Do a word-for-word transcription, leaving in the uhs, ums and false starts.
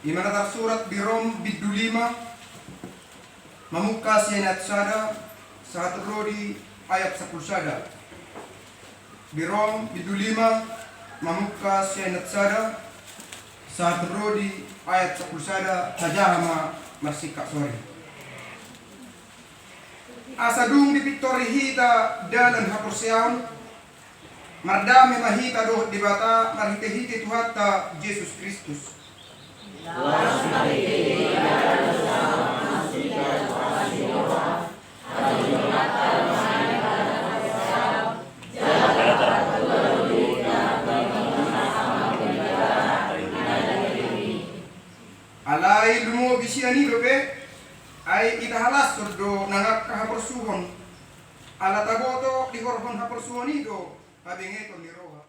I ma na tarsurat di Rom bindu lima, mamungka sian ayat sada sahat ro di ayat sampulu sada. Di Rom bindu lima, mamungka sian ayat sada sahat ro di ayat sampulu sada, tajaha ma marsingkat sori. Asa dung dipintori hita dalan haporseaon, mardame ma hita dohot Debata marhitehite Tuhanta Jesus Kristus. Alai lumobi sian i dope, ai itahalashon do nang angka haporsuhon. Ala taboto dihorhon haporsuhon i do habengeton ni roha.